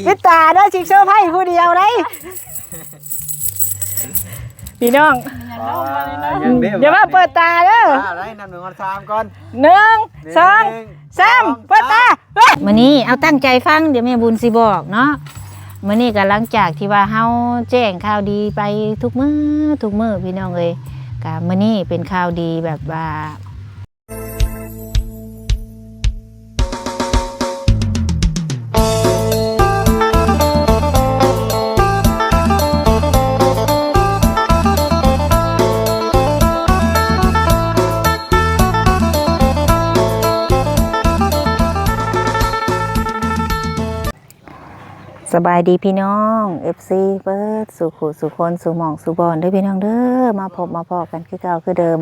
ປິດຕາເດີ ຊິເຊີໄພຜູ້ດຽວໄດ໋ ພີ່ນ້ອງ. ອ່າ ຍັງເດ້ ຢ່າມາເປີດຕາເດີ. ອ່າ ໄດ້ ນັບໜຶ່ງຮອດສາມກ່ອນ. ໜຶ່ງ ໜຶ່ງ ສອງ ສາມ ສາມ ເປີດຕາ. ມື້ນີ້ເອົາຕັ້ງໃຈຟັງ ດຽວແມ່ບຸນຊິບອກເນາະ. ມື້ນີ້ກໍຫຼັງຈາກທີ່ວ່າເຮົາແຈ້ງຂ່າວດີໄປທຸກມື້ ທຸກມື້ ພີ່ນ້ອງເອີຍ, ກໍມື້ນີ້ເປັນຂ່າວດີແບບວ່າ ສະບາຍດີພີ່ນ້ອງ ເອັຟຊີ ເບິດສູ່ຄູ່ສູ່ຄົນ ສູ່ໝ່ອງສູ່ບ່ອນເດີພີ່ນ້ອງເດີ. ມາພົບມາພໍ້ກັນຄືເກົ່າຄືເດີມ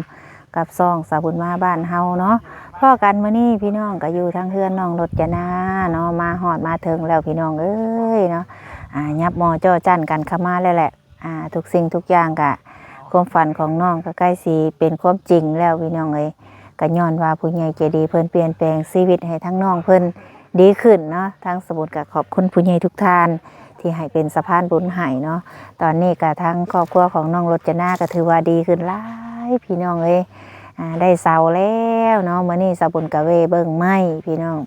ກັບຊ່ອງສາວບຸນມາບ້ານເຮົາເນາະ. ພໍ້ກັນມື້ນີ້ພີ່ນ້ອງ ກໍຢູ່ທາງເຮືອນນ້ອງລົດຈະນາເນາະ, ມາຮອດມາເຖິງແລ້ວພີ່ນ້ອງເອີຍເນາະ. ອາ ຫຍັບໝໍ້ຈໍ້ຈັ້ນກັນເຂົ້າມາແລ້ວແຫຼະ. ອາ ທຸກສິ່ງທຸກຢ່າງກະ ຄວາມຝັນຂອງນ້ອງກໍໃກ້ຊິເປັນຄວາມຈິງແລ້ວພີ່ນ້ອງເອີຍ. ກໍຍ້ອນວ່າຜູ້ໃຫຍ່ໃຈດີເພິ່ນປ່ຽນແປງຊີວິດໃຫ້ທາງນ້ອງເພິ່ນດີຂຶ້ນເນາະ. ທາງສາວບຸນກໍຂອບຄຸນຜູ້ໃຫຍ່ທຸກທ່ານທີ່ໃຫ້ເປັນສະພານບຸນໃຫ້ເນາະ. ຕອນນີ້ກໍທາງຄອບຄົວຂອງນ້ອງລົດຈະນາກໍຖືວ່າດີຂຶ້ນຫຼາຍພີ່ນ້ອງເອີຍ. ອາ ໄດ້ເຊົາແລ້ວເນາະ. ມື້ນີ້ສາວບຸນກໍແວ່ເບິ່ງໄມ້ພີ່ນ້ອງ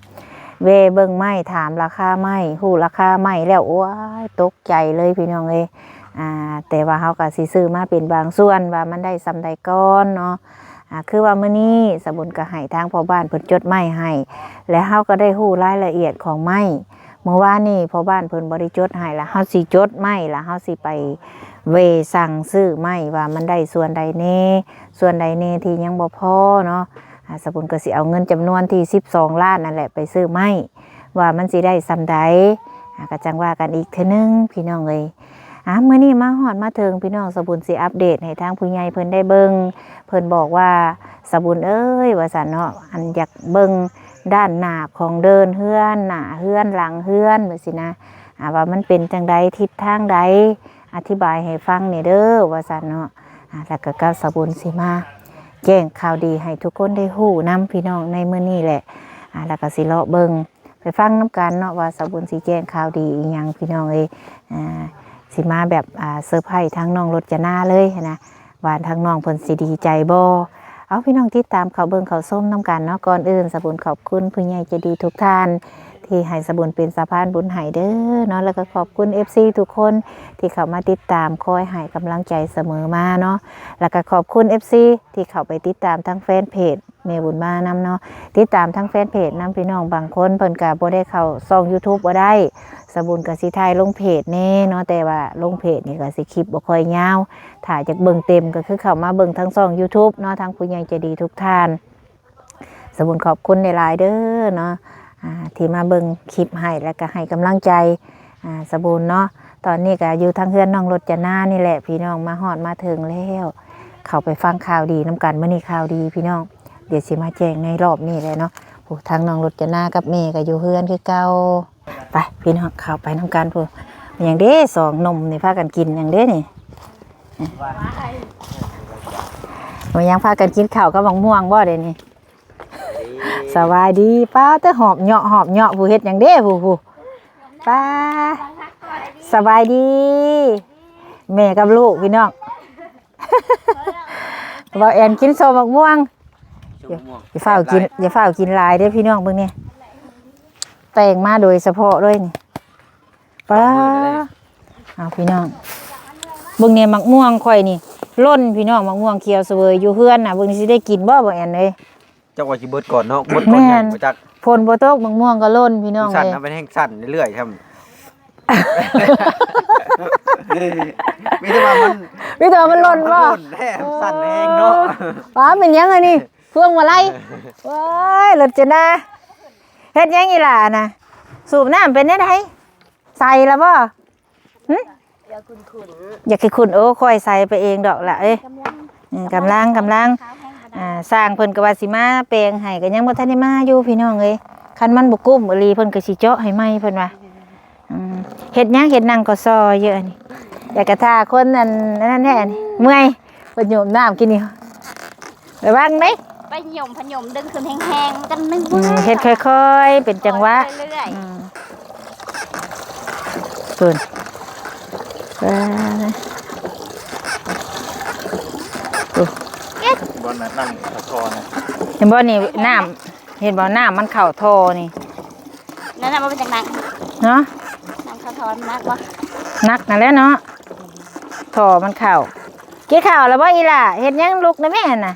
ແວ່ເບິ່ງໄມ້ ຖາມລາຄາໄມ້ ຮູ້ລາຄາໄມ້ແລ້ວ ໂອ້ຍ ຕົກໃຈເລີຍພີ່ນ້ອງເອີຍ. ອາ ແຕ່ວ່າເຮົາກໍຊິຊື້ມາເປັນບາງສ່ວນ ວ່າມັນໄດ້ສ່ຳໃດກ່ອນເນາະ. ອາ ຄືວ່າມື້ນີ້ສາວບຸນກໍໃຫ້ທາງພໍ່ບ້ານເພິ່ນຈົດໄມ້ໃຫ້ ແລະ ເຮົາກໍໄດ້ຮູ້ລາຍລະອຽດຂອງໄມ້. ມື້ວານນີ້ພໍ່ບ້ານເພິ່ນບໍ່ໄດ້ຈົດໃຫ້ ລະເຮົາຊິຈົດໄມ້ ລະເຮົາຊິໄປແວ່ສັ່ງຊື້ໄມ້ ວ່າມັນໄດ້ສ່ວນໃດແດ່ ສ່ວນໃດແດ່ທີ່ຍັງບໍ່ພໍເນາະ. ອາ ສາວບຸນກໍຊິເອົາເງິນຈຳນວນທີ່ສິບສອງລ້ານນັ້ນແຫຼະໄປຊື້ໄມ້ ວ່າມັນຊິໄດ້ສ່ຳໃດ. ອາ ກໍຈັ່ງວ່າກັນອີກເທື່ອໜຶ່ງພີ່ນ້ອງເອີຍ. ອາ ມື້ນີ້ມາຮອດມາເຖິງພີ່ນ້ອງ ສາວບຸນຊິອັບເດດໃຫ້ທາງຜູ້ໃຫຍ່ເພິ່ນໄດ້ເບິ່ງ. ເພິ່ນບອກວ່າ ສາວບຸນເອີຍ ວ່າຊັ້ນເນາະ, ອັນ ຢາກເບິ່ງດ້ານໜ້າຂອງເດີ່ນເຮືອນ ໜ້າເຮືອນ ຫຼັງເຮືອນ ແບບຊີ້ນະ. ອາ ວ່າມັນເປັນຈັ່ງໃດ ທິດທາງໃດ ອະທິບາຍໃຫ້ຟັງແດ່ເດີ ວ່າຊັ້ນເນາະ. ອາ ແລ້ວກໍກັບສາວບຸນຊິມາແຈ້ງຂ່າວດີໃຫ້ທຸກຄົນໄດ້ຮູ້ນຳພີ່ນ້ອງໃນມື້ນີ້ແຫຼະ. ອາ ແລ້ວກໍຊິເລາະເບິ່ງ ໄປຟັງນຳກັນເນາະ ວ່າສາວບຸນຊິແຈ້ງຂ່າວດີອີ່ຫຍັງພີ່ນ້ອງເອີຍ. ອາ ຊິມາແບບ ອາ ເຊີໄພທາງນ້ອງລົດຈະນາເລີຍຫັ້ນນະ ວ່າທາງນ້ອງເພິ່ນຊິດີໃຈບໍ່. ເອົາ ພີ່ນ້ອງຕິດຕາມເຂົ້າເບິ່ງເຂົ້າຊົມນຳກັນເນາະ. ກ່ອນອື່ນສາວບຸນຂອບຄຸນຜູ້ໃຫຍ່ໃຈດີທຸກທ່ານ ທີ່ໃຫ້ສາວບຸນເປັນສະພານບຸນໃຫ້ເດີເນາະ, ແລ້ວກໍຂອບຄຸນເອັຟຊີທຸກຄົນທີ່ເຂົ້າມາຕິດຕາມ ຄອຍໃຫ້ກຳລັງໃຈສະເໝີມາເນາະ, ແລ້ວກໍຂອບຄຸນເອັຟຊີທີ່ເຂົ້າໄປຕິດຕາມທາງແຟນເພຈແມ່ບຸນມານຳເນາະ, ຕິດຕາມທາງແຟນເພຈນຳ. ພີ່ນ້ອງບາງຄົນເພິ່ນກໍບໍ່ໄດ້ເຂົ້າຊ່ອງຢູທູບບໍ່ໄດ້, ສາວບຸນກໍຊິຖ່າຍລົງເພຈແດ່ເນາະ, ແຕ່ວ່າລົງເພຈນີ້ກໍຊິຄລິບບໍ່ຄ່ອຍຍາວ, ຖ້າຢາກເບິ່ງເຕັມກໍຄືເຂົ້າມາເບິ່ງທາງຊ່ອງຢູທູບເນາະ, ທາງຜູ້ໃຫຍ່ໃຈດີທຸກທ່ານ. ສາວບຸນຂອບຄຸນຫຼາຍໆເດີເນາະ ອ່າ ທີ່ມາເບິ່ງຄລິບໃຫ້ ແລ້ວກໍໃຫ້ກຳລັງໃຈ ອ່າ ສາວບຸນເນາະ. ຕອນນີ້ກໍຢູ່ທາງເຮືອນນ້ອງລົດຈະນານີ້ແຫຼະພີ່ນ້ອງ, ມາຮອດມາເຖິງແລ້ວ, ເຂົ້າໄປຟັງຂ່າວດີນຳກັນ. ມື້ນີ້ຂ່າວດີພີ່ນ້ອງ, ດຽວຊິມາແຈ້ງໃນລອບນີ້ແຫຼະເນາະ. ໂອ້ ທາງນ້ອງລົດຈະນາກັບແມ່ກໍຢູ່ເຮືອນຄືເກົ່າ. ໄປພີ່ນ້ອງ ເຂົ້າໄປນຳກັນພຸ້ນ. ຫຍັງເດ້ ສອງໜຸ່ມນີ້ພາກັນກິນຫຍັງເດ້ນີ້? ວ່າຫຍັງ ພາກັນກິນເຂົ້າກັບໝາກມ່ວງບໍ່ເດນີ້? ສະບາຍດີ. ປ້າ ແຕ່ຫອບເຍາະຫອບເຍາະ ຜູ້ເຮັດຫຍັງເດ້ຜູ້ ຜູ້ ປ້າ ສະບາຍດີ ແມ່ກັບລູກພີ່ນ້ອງ. ບ່າວແອນກິນສົ້ມໝາກມ່ວງ. ສົ້ມໝາກມ່ວງ ຢ່າ ຢ່າຟ້າວກິນ ແຊບຫຼາຍ ຢ່າຟ້າວກິນຫຼາຍເດ້ພີ່ນ້ອງ. ເບິ່ງນີ້ ແຕ່ງມາໂດຍສະເພາະເລີຍນີ້. ປ້າ ເອົາພີ່ນ້ອງ ເບິ່ງແດ່ ໝາກມ່ວງຂ້ອຍນີ້ຫຼົ່ນພີ່ນ້ອງ, ໝາກມ່ວງຂຽວສະເຫວີຍຢູ່ເຮືອນນະ. ເບິ່ງຊິໄດ້ກິນບໍ່ ບໍ່ແອນເອີຍ? ຈັກວ່າຊິເບິດກ່ອນເນາະ ເບິດກ່ອນຫຍັງບໍ່ຈັກ. ແມ່ນ ຝົນບໍ່ຕົກ ໝາກມ່ວງກໍຫຼົ່ນພີ່ນ້ອງເອີຍ. ຊັ້ນນະ ມັນແຮ່ງສັ່ນເລື້ອຍໆ ຊ້ຳ. ມີແຕ່ວ່າມັນ ມີແຕ່ວ່າມັນຫຼົ່ນບໍ່? ມັນຫຼົ່ນແທ້ ເອີ ສັ່ນແຮງເນາະ. ປ້າ ແມ່ນຫຍັງອັນນີ້? ພວງມາໄລ. ໂອ້ຍ ລົດຈະນາ ເຮັດຫຍັງອີ່ຫຼ້ານະ? ສູບນ້ຳເປັນແນວໃດ? ໃສ່ລະບໍ່? ຫຶ? ຢາກຂຸ້ນໆ ຢາກຂຸ້ນ. ໂອ້ ຂ້ອຍໃສ່ໄປເອງດອກລະເອີຍ. ກຳລັງ ອືມ ກຳລັງ ກຳລັງ. ອ່າ ຊ່າງເພິ່ນກໍວ່າຊິມາແປງໃຫ້ ກໍຍັງບໍ່ທັນໄດ້ມາຢູ່ພີ່ນ້ອງເອີຍ. ຄັນມັນບໍ່ກຸ້ມອີ່ຫຼີ ເພິ່ນກໍຊິເຈາະໃຫ້ໃໝ່ ເພິ່ນວ່າ. ອືມ ເຮັດຫຍັງ ເຮັດນັ່ງກໍຊໍຢູ່ອັນນີ້. ຢາກກະຖ້າຄົນອັນ ອັນນັ້ນແທ້ ອັນນີ້ເມື່ອຍ. ເພິ່ນໂຍມນ້ຳກິນນີ້ ລະວັງເດ້ ໄປໂຍມ ພະໂຍມດຶງຂຶ້ນແຮງໆ ມັນກໍໜຶ່ງ. ອືມ ເຮັດຄ່ອຍໆ ເປັນຈັງຫວະ ຄ່ອຍໆເລື້ອຍໆ. ອືມ ເພິ່ນ ປາ ໂອ້ ບ່ອນນັ້ນ ນັ້ນ ຄອນະ ເຫັນບໍ່ນີ້ ນ້ຳ ເຫັນບໍ່ ນ້ຳມັນເຂົ້າທໍ່ນີ້ ນັ້ນນະ ບໍ່ເປັນຫຍັງໜັກເນາະ ນ້ຳເຂົ້າທໍ່ມັນໜັກບໍ່? ໜັກຫັ້ນແຫຼະເນາະ ທໍ່ມັນເຂົ້າ. ກິນເຂົ້າແລ້ວບໍ່ອີ່ຫຼ້າ? ເຮັດຫຍັງລຸກນະແມ່ນະ?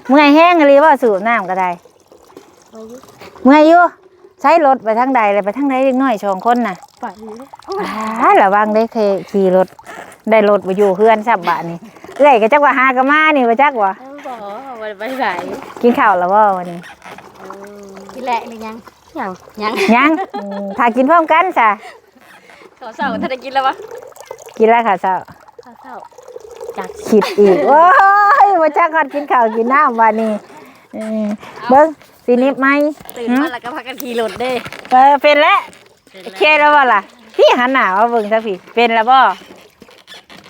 ເມື່ອຍແຮງອີ່ຫຼີບໍ່? ສູບນ້ຳກໍໄດ້ ເມື່ອຍຢູ່. ໃຊ້ລົດໄປທາງໃດ ແລ້ວໄປທາງໃດເດັກນ້ອຍສອງຄົນນະ? ໄປຢູ່ ອ່າ ລະວັງເດ້ ຂີ່ລົດ ໄດ້ລົດບໍ່ຢູ່ເຮືອນຊ້ຳບາດນີ້. ເອື້ອຍກໍຈັກວ່າຫາກໍມານີ້ ບໍ່ຈັກບໍ່? ເອີ ບໍ່ ບໍ່ໄດ້ໄປໃສ. ກິນເຂົ້າແລ້ວບໍ່ມື້ນີ້? ກິນແລ້ວຫຼືຍັງ? ຍັງ ຍັງ ຍັງ ອືມ ຖ້າກິນພ້ອມກັນຊະ. ເຂົ້າເຊົ້າ ອືມ ທ່ານໄດ້ກິນແລ້ວບໍ່? ກິນແລ້ວເຂົ້າເຊົ້າ ເຂົ້າເຊົ້າ ຈັກ ຄິດອີກ ໂອ້ຍ ບໍ່ຈັກຮອດກິນເຂົ້າກິນນ້ຳບາດນີ້. ເອີ ເບິ່ງ ຊິໜິບໄໝ? ຕື່ນມາແລ້ວກໍພາກັນຂີ່ລົດເດ້. ເອີ ເປັນແລ້ວ ໂອເຄແລ້ວບໍ່ລະ? ພີ່ຫັນໜ້າມາເບິ່ງຊະພີ່ ເປັນແລ້ວບໍ່?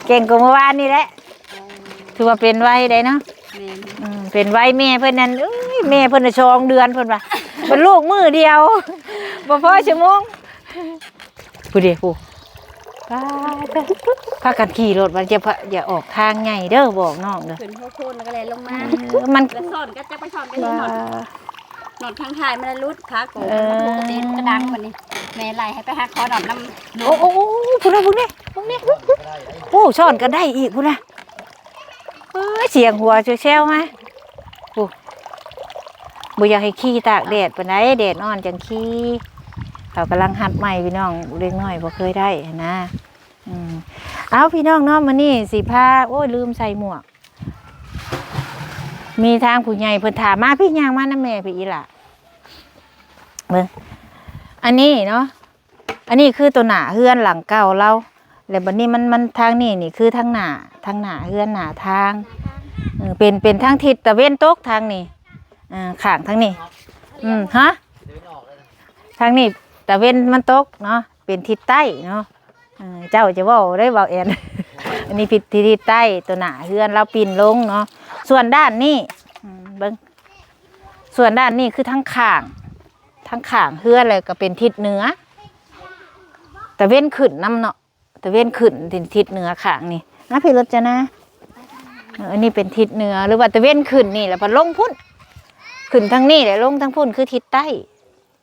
ເກັ່ງກວ່າມື້ວານນີ້ແຫຼະ ຖືວ່າເປັນໄວໄດ໋ເນາະ. ແມ່ນ ອືມ ເປັນໄວ. ແມ່ເພິ່ນນັ້ນ ເອີຍ ແມ່ເພິ່ນນະສອງເດືອນ ເພິ່ນວ່າ ບັດລູກມື້ດຽວ ບໍ່ພໍຊົ່ວໂມງ. ຜູ້ເດຜູ້ ປາດ ພາກັນຂີ່ລົດວ່າ ຢ່າ ຢ່າອອກທາງໃຫຍ່ເດີ ບອກນ້ອງເດີ. ຂຶ້ນຫົວໂພນແລ້ວກໍແລ່ນລົງມາ ເອີ ມັນ ແລ້ວຊ້ອນກັນ ຈັກໄປຊ້ອນກັນ ເອີ ຢູ່ນອດ ນອດຂ້າງທ້າຍມັນຫຼຸດຂາໂກງ ເອີ ມັນປົກກະຕິກະດັງ. ບັດນີ້ແມ່ໄລ່ໃຫ້ໄປຫາຂໍນອດນຳລຸງ. ໂອ້ ໂອ້ ໂອ້ ພຸ້ນນະ ເບິ່ງນີ້ ເບິ່ງນີ້ ໂອ້ ຊ້ອນກັນໄດ້ອີກພຸ້ນນະ. ເອີຍ ສຽງຫົວແຊວໆມາ ໂອ້ ບໍ່ຢາກໃຫ້ຂີ່ຕາກແດດປານໃດ ແດດອ່ອນຈັ່ງຂີ່. ເຂົາກຳລັງຫັດໃໝ່ພີ່ນ້ອງ ເດັກນ້ອຍບໍ່ເຄີຍໄດ້ຫັ້ນນະ. ອືມ ເອົາ ພີ່ນ້ອງເນາະ ມື້ນີ້ຊິພາ ໂອ້ຍ ລືມໃສ່ໝວກ. ມີທາງຜູ້ໃຫຍ່ເພິ່ນຖາມມາ ພີ່ຍ່າງມານຳແມ່ພີ່ອີ່ຫຼ້າ ເບິ່ງ ອັນນີ້ເນາະ ອັນນີ້ຄືໂຕໜ້າເຮືອນຫຼັງເກົ່າລາວ ແລ້ວບັດນີ້ມັນ ມັນທາງນີ້ນີ້ຄືທາງໜ້າ ທາງໜ້າເຮືອນໜ້າທາງ. ເອີ ເປັນ ເປັນທາງທິດຕາເວັນຕົກທາງນີ້ ເອີ ຂ້າງທາງນີ້. ອືມ ຮະ ທາງນີ້ຕາເວັນມັນຕົກເນາະ ເປັນທິດໃຕ້ເນາະ. ເອີ ເຈົ້າຈະເວົ້າໄດ້ ເວົ້າແອນ ອັນນີ້ທິດ ທິດໃຕ້ ໂຕໜ້າເຮືອນລາວປິ່ນລົງເນາະ. ສ່ວນດ້ານນີ້ ອືມ ເບິ່ງ ສ່ວນດ້ານນີ້ຄືທາງຂ້າງ ທາງຂ້າງເຮືອນ ແລ້ວກໍເປັນທິດເໜືອ ຕາເວັນຂຶ້ນນຳເນາະ ຕາເວັນຂຶ້ນທິດເໜືອຂ້າງນີ້ນະ ພີ່ລົດຈະນາ. ເອີ ອັນນີ້ເປັນທິດເໜືອ ຫຼືວ່າຕາເວັນຂຶ້ນນີ້ແຫຼະ ພັດລົງພຸ້ນ ຂຶ້ນທາງນີ້ແຫຼະ ລົງທາງພຸ້ນຄືທິດໃຕ້.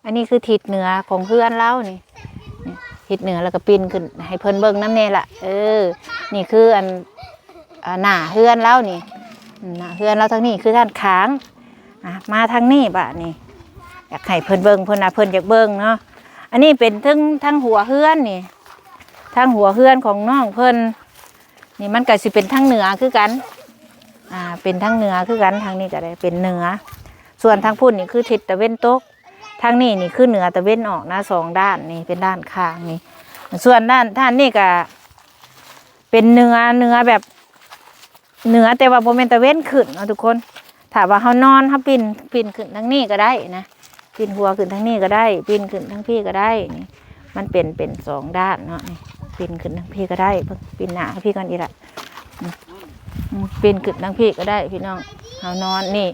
ອັນນີ້ຄືທິດເໜືອຂອງເຮືອນລາວນີ້ ນີ້ທິດເໜືອ ແລ້ວກໍປິ່ນຂຶ້ນໃຫ້ເພິ່ນເບິ່ງນຳແດ່ລະ. ເອີ ນີ້ຄືອັນ ອ່າ ໜ້າເຮືອນລາວນີ້ ໜ້າເຮືອນລາວທາງນີ້ຄືດ້ານຂ້າງ. ອ່ະ ມາທາງນີ້ບາດນີ້ ຢາກໃຫ້ເພິ່ນເບິ່ງ ເພິ່ນວ່າເພິ່ນຢາກເບິ່ງເນາະ. ອັນນີ້ເປັນເທິງ ທາງຫົວເຮືອນນີ້ ທາງຫົວເຮືອນຂອງນ້ອງເພິ່ນ. ນີ້ມັນກໍຊິເປັນທາງເໜືອຄືກັນ ອ່າ ເປັນທາງເໜືອຄືກັນ ທາງນີ້ກໍໄດ້ເປັນເໜືອ. ສ່ວນທາງພຸ້ນນີ້ຄືທິດຕາເວັນຕົກ ທາງນີ້ນີ້ຄືເໜືອຕາເວັນອອກນະ ສອງດ້ານນີ້ເປັນດ້ານຂ້າງນີ້. ສ່ວນດ້ານ ດ້ານນີ້ກໍເປັນເໜືອ ເໜືອແບບ ເໜືອ ແຕ່ວ່າບໍ່ແມ່ນຕາເວັນຂຶ້ນເນາະທຸກຄົນ. ຖ້າວ່າເຮົານອນ ເຮົາປິ່ນ ປິ່ນຂຶ້ນທາງນີ້ກໍໄດ້ນະ ປິ່ນຫົວຂຶ້ນທາງນີ້ກໍໄດ້ ປິ່ນຂຶ້ນທາງພີ້ກໍໄດ້. ນີ້ມັນເປັນ ເປັນສອງດ້ານເນາະ ນີ້ປິ່ນຂຶ້ນທາງພີ້ກໍໄດ້. ເບິ່ງ ປິ່ນໜ້າໃຫ້ພີ້ກ່ອນອີ່ຫຼະ ອືມ ອືມ ປິ່ນຂຶ້ນທາງພີ້ກໍໄດ້ພີ່ນ້ອງ. ເຮົານອນ ນີ້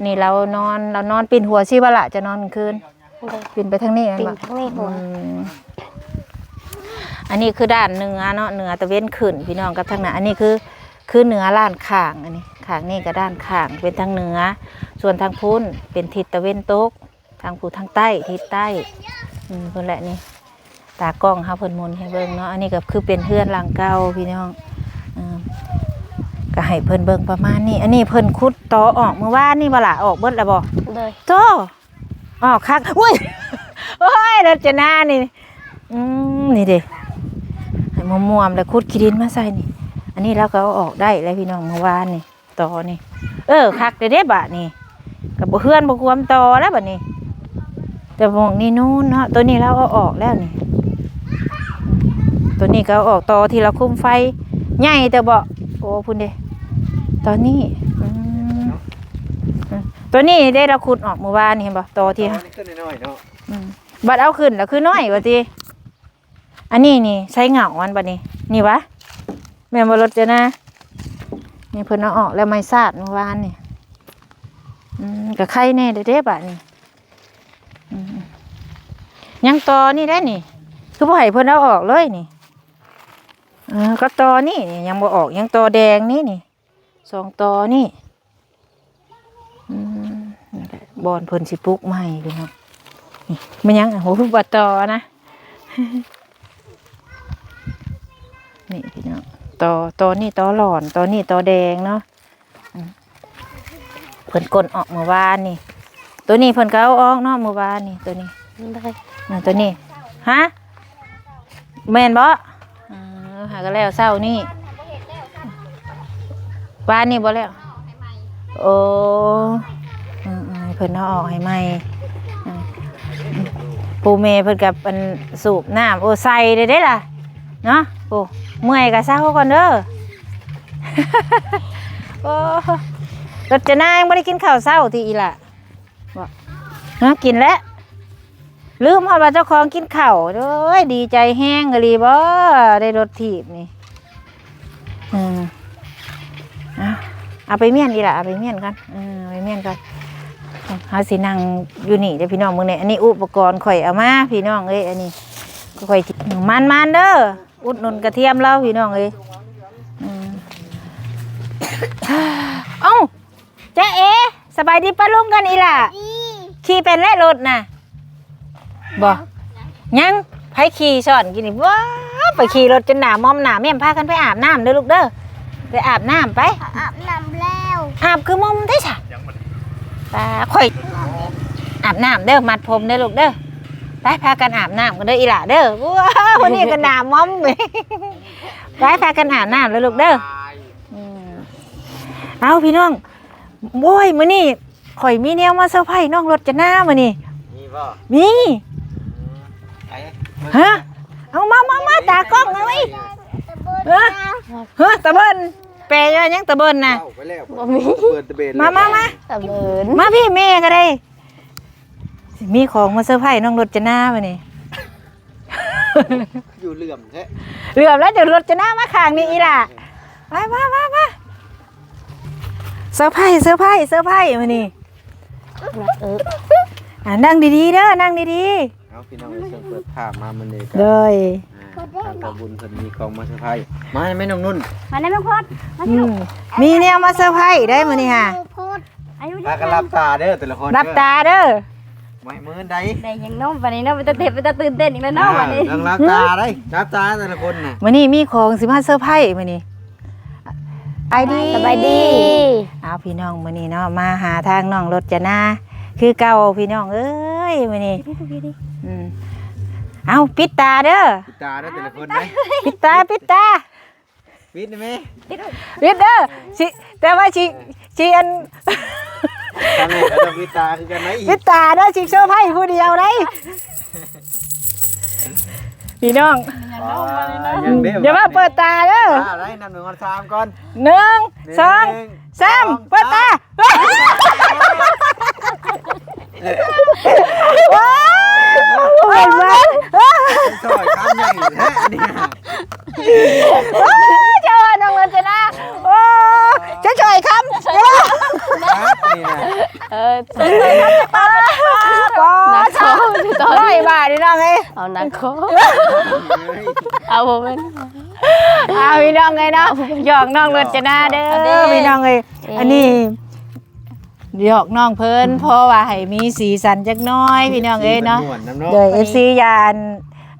ນີ້ລາວນອນ ລາວນອນປິ່ນຫົວຊີ້ບໍ່ລະ ຈະນອນກາງຄືນ? ໂດຍ ປິ່ນໄປທາງນີ້ແມ່ນບໍ່? ປິ່ນທາງນີ້ຫົວ ອືມ ອັນນີ້ຄືດ້ານເໜືອເນາະ ເໜືອຕາເວັນຂຶ້ນພີ່ນ້ອງ ກັບທາງໜ້າ. ອັນນີ້ຄື ຄືເໜືອດ້ານຂ້າງ ອັນນີ້ຂ້າງນີ້ກໍດ້ານຂ້າງເປັນທາງເໜືອ. ສ່ວນທາງພຸ້ນເປັນທິດຕາເວັນຕົກ ທາງຜູ້ ທາງໃຕ້ ທິດໃຕ້ ອືມ ພຸ້ນແຫຼະ. ນີ້ຕາກ້ອງເຮົາເພິ່ນໝູນໃຫ້ເບິ່ງເນາະ. ອັນນີ້ກໍຄືເປັນເຮືອນຫຼັງເກົ່າພີ່ນ້ອງ ເອີ ກໍໃຫ້ເພິ່ນເບິ່ງປະມານນີ້. ອັນນີ້ເພິ່ນຂຸດຕໍອອກມື້ວານນີ້ບໍ່ລະ? ອອກເບິດແລ້ວບໍ່? ໂດຍ ໂທ້ ອອກຄັກ ໂອ້ຍ ໂອ້ຍ ລົດຈະນານີ້ ອືມ ນີ້ເດ້ ໃຫ້ມ່ວມໆ ແລ້ວຂຸດຂີ້ດິນມາໃສ່ນີ້. ອັນນີ້ລາວກໍເອົາອອກໄດ້ແລ້ວພີ່ນ້ອງ ມື້ວານນີ້ ຕໍນີ້ ເອີ ຄັກເດ້ເດ້ບາດນີ້ ກໍບໍ່ເຮືອນບໍ່ຄວາມຕໍ່ແລ້ວບາດນີ້. ແຕ່ໝ່ອງນີ້ນູນເນາະ ໂຕນີ້ລາວເອົາອອກແລ້ວນີ້. ໂຕນີ້ກໍເອົາອອກ ຕໍທີ່ລາວຄຸມໄຟໃຫຍ່ເຕີບເບາະ. ໂອ້ ພຸ້ນເດ້ ຕອນນີ້ ອືມ ໂຕນີ້ເດ້ລາວຂຸດອອກມື້ວານນີ້ ເຫັນບໍ່? ຕໍທີ່ ອໍ ນີ້ຄືນ້ອຍໆເນາະ ອືມ ບັດເອົາຂຶ້ນລະຄືນ້ອຍວ່າຕິ. ອັນນີ້ນີ້ໃຊ້ເຫງົ້າມັນບັດນີ້ ນີ້ຫວາ ແມ່ນບໍ່ລົດເຈົ້ານາ? ນີ້ເພິ່ນເອົາອອກແລ້ວ ໄມ້ສາດມື້ວານນີ້ ອືມ ກໍໄຄແດ່ເດ້ບາດນີ້ ອືມ ຍັງຕໍ່ນີ້ໄດ້ນີ້ ຄືບໍ່ໃຫ້ເພິ່ນເອົາອອກເລີຍນີ້? ເອີ ກໍຕໍນີ້ ນີ້ຍັງບໍ່ອອກ ຍັງຕໍແດງນີ້ ນີ້ ສອງຕໍນີ້. ອືມ ນັ້ນແຫຼະ ບ່ອນເພິ່ນຊິປຸກໃໝ່ພີ່ນ້ອງ. ນີ້ ແມ່ນຫຍັງ? ໂອ້ ບໍ່ຕໍນະ ນີ້ພີ່ນ້ອງ ຕໍ ຕໍນີ້ ຕໍຫຼອນ ຕໍນີ້ ຕໍແດງເນາະ. ອືມ ເພິ່ນກົ້ນອອກມື້ວານນີ້ ໂຕນີ້ເພິ່ນກໍເອົາອອກເນາະ ມື້ວານນີ້ ໂຕນີ້ ໂດຍ ເອີ ໂຕນີ້ ຮະ ແມ່ນບໍ່? ເອີ ຫາກໍແລ້ວເຊົ້ານີ້ ວານນີ້ບໍ່ແລ້ວ. ໂອ້ ອືມໆ ເພິ່ນເອົາອອກໃຫ້ໃໝ່. ອືມ ອືມ ຜູ້ແມ່ເພິ່ນກໍ ອັນ ສູບນ້ຳ ໂອ້ ໃສ່ເດ້ ເດ້ລະເນາະ. ໂອ້ ເມື່ອຍກໍເຊົາກ່ອນເດີ. ໂອ້ ລົດຈະນາຍັງບໍ່ໄດ້ກິນເຂົ້າເຊົ້າຕິອີ່ຫຼ້າ? ບໍ່ ຮະ ກິນແລ້ວ ລືມຮອດວ່າເຈົ້າຂອງກິນເຂົ້າ. ໂອ້ຍ ດີໃຈແຮງອີ່ຫຼີບໍ່ ໄດ້ລົດຖີບນີ້. ເອີ ເອົາ ເອົາໄປມ້ຽນອີ່ຫຼ້າ ເອົາໄປມ້ຽນກ່ອນ ເອີ ເອົາໄປມ້ຽນກ່ອນ. ເຮົາຊິນັ່ງຢູ່ນີ້ເດີພີ່ນ້ອງ ມື້ນີ້. ອັນນີ້ອຸປະກອນຂ້ອຍເອົາມາພີ່ນ້ອງເອີຍ ອັນນີ້ຂ້ອຍ ມັນໆເດີ. ອຸດໜູນກະທຽມລາວພີ່ນ້ອງເອີຍ. ອືມ ເອົ້າ ຈ໊ະເອ ສະບາຍດີປ້າລຸງກັນອີ່ຫຼ້າ. ອືມ ຂີ່ເປັນແລ້ວລົດນະ? ບໍ່ ຍັງ ໃຜຂີ່ສອນກິນນີ້? ວ້າ ໄປຂີ່ລົດຈົນໜ້າໝອມໜ້າແໝ້ມ. ພາກັນໄປອາບນ້ຳເດີລູກເດີ ໄປອາບນ້ຳໄປ. ອາບນ້ຳແລ້ວ ອາບຄືໝອມແທ້ຊະ. ປາ ຂ້ອຍ ອາບນ້ຳເດີ ມັດຜົມເດີລູກເດີ. ໄປ ພາກັນອາບນ້ຳກັນເດີອີ່ຫຼ້າເດີ. ວ້າ ຜູ້ນີ້ກໍໜ້າໝອມ. ໄປ ພາກັນອາບນ້ຳເດີລູກເດີ. ອືມ ເອົ້າ ພີ່ນ້ອງ ໂອ້ຍ ມື້ນີ້ຂ້ອຍມີແນວມາເຊີໄພນ້ອງລົດຈະນາມື້ນີ້. ມີບໍ່? ມີ. ອືມ ໄປ ຮະ ເອົາ ມາ ມາ ມາ ຕາກ້ອງເອົາໄວ້. ເອີ ຮະ ຕາເບິ່ນ ແປວ່າຫຍັງຕາເບິ່ນນະ? ເວົ້າໄປແລ້ວ ບໍ່ມີ ເບິ່ນຕາເບິ່ນ. ມາ ມາ ມາ ຕາເບິ່ນ ມາພີ່ແມ່ກໍໄດ້. ມີຂອງມາເຊີໄພນ້ອງລົດຈະນາມື້ນີ້. ຢູ່ເຫຼື່ອມແທ້ ເຫຼື່ອມແລ້ວ. ເດີ ລົດຈະນາມາຂ້າງນີ້ອີ່ຫຼ້າ. ໄປ ມາ ມາ ມາ ເຊີໄພ ເຊີໄພ ເຊີໄພມື້ນີ້. ເອີ ອ່າ ນັ່ງດີໆເດີ ນັ່ງດີໆ. ເອົາ ພີ່ນ້ອງເອີຍ ເຊີນເປີດພາບມາມື້ນີ້ກໍ ໂດຍ ອ່າ ທາງສາວບຸນເພິ່ນມີຂອງມາເຊີໄພ. ມາແມ່ນ້ອງນຸ່ນ ມາແລ້ວນ້ອງພົດ ມາ ອືມ ມີແນວມາເຊີໄພໄດ໋ມື້ນີ້ຫາ. ອາຍຸ ພາກັນຫຼັບຕາເດີແຕ່ລະຄົນ ຫຼັບຕາເດີ. ໄວ້ມື້ໃດ ໄດ້ຫຍັງເນາະບັດນີ້ເນາະ ເປັນຕາເຕັບ ເປັນຕາຕື່ນເຕັ້ນອີກແລ້ວເນາະ ອ່າ ບັດນີ້. ເລື່ອງຫຼັບຕາໄດ໋ ຫຼັບຕາແຕ່ລະຄົນນະ. ມື້ນີ້ມີຂອງຊິມາເຊີໄພມື້ນີ້. ສະບາຍດີ ສະບາຍດີ. ເອົາ ພີ່ນ້ອງ ມື້ນີ້ເນາະ ມາຫາທາງນ້ອງລົດຈະນາຄືເກົ່າ ພີ່ນ້ອງເອີຍ ມື້ນີ້. ອືມ ເອົາ ປິດຕາເດີ ປິດຕາເດີແຕ່ລະຄົນເດີ ປິດຕາ ປິດຕາ. ປິດໄດ້ໄໝ? ປິດເດີ ຊິ ແຕ່ວ່າຊິ ຊິອັນ ທາງນີ້ກໍຕ້ອງປິດຕາຄືກັນໄດ໋. ປິດຕາເດີ ຊິເຊີໄພຜູ້ດຽວໄດ໋ ພີ່ນ້ອງ. ອ່າ ຍັງເດ້ ຢ່າວ່າເປີດຕາເດີ. ອ່າ ໄດ້ ນັບໜຶ່ງຮອດສາມກ່ອນ. ໜຶ່ງ ໜຶ່ງ ສອງ ສາມ ເປີດຕາ. ວ້າວ ໂອ້ຍ ຊ່ອຍຄຳໃຫຍ່ແທ້ອັນນີ້. ໂອ້ຍ ເຈົ້າວ່ານ້ອງເລີນຈະນາ ໂອ້ຍ ເຈົ້າຊ່ອຍຄຳ ນີ້ນະ ເອີ ຊ່ອຍຄຳ ປາດ ໜັກຄໍ ຮ້ອຍບາດ ພີ່ນ້ອງເອີຍ. ເອົາໜັກຄໍ ເອົາບໍ່ແມ່ນ ເອົາ ພີ່ນ້ອງເອີຍເນາະ ຫຍອກນ້ອງເລີນຈະນາເດີ ເອົາເດີ ພີ່ນ້ອງເອີຍ. ເອີ ອັນນີ້ ຫຍອກນ້ອງເພິ່ນ ພໍວ່າໃຫ້ມີສີສັນຈັກໜ້ອຍ ພີ່ນ້ອງເອີຍເນາະ. ໂດຍ ເອັຟຊີ ຢ້ານ